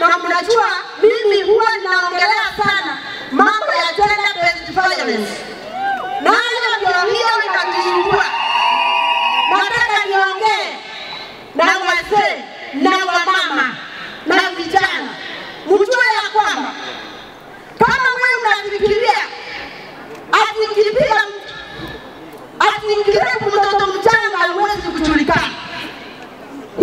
na mnajua mimi huwa ninaongelea sana mambo ya gender based violence. Nayo ndio hiyo inatusumbua. Nataka niongee na wazee na wamama na vijana, mjue ya kwamba kama wewe unafikiria ati ukipiga mtoto mchanga huwezi kujulikana,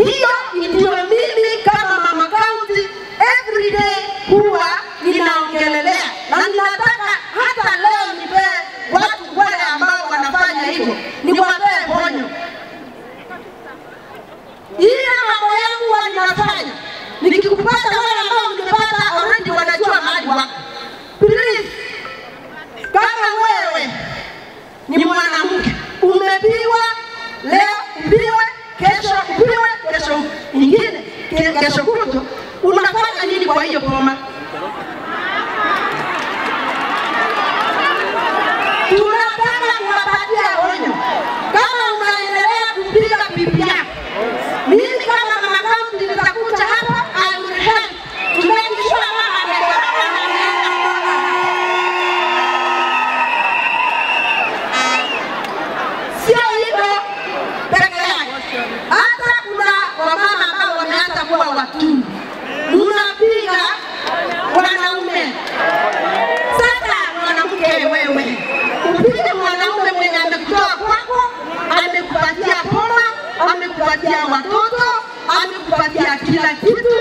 hiyo ndio mimi kama mama county every day huwa ninaongelelea, na ninataka hata leo nipee watu wale ambao wanafanya hivyo, niwapee onyo. Ile mambo yangu huwa ninafanya, nikikupata wale ambao nimepata already wanajua mahali wako. Please, kama wewe ni mwanamke umepigwa leo, upigwe kesho, upigwe kesho nyingine, kesho kutwa, unafanya nini kwa hiyo boma? Tunataka kuwapatia onyo. Kama unaendelea kupiga bibi yako, mimi kama mama county nitakuja hapa, I will help to make sure mama sio hivyo peke yake. Hata kuna wamama ambao wameanza kuwa watundu, mnapiga wanaume. Sasa mwanamke wewe upige mwanaume mwenye amekutoa kwako, amekupatia boma, amekupatia watoto, amekupatia kila kitu,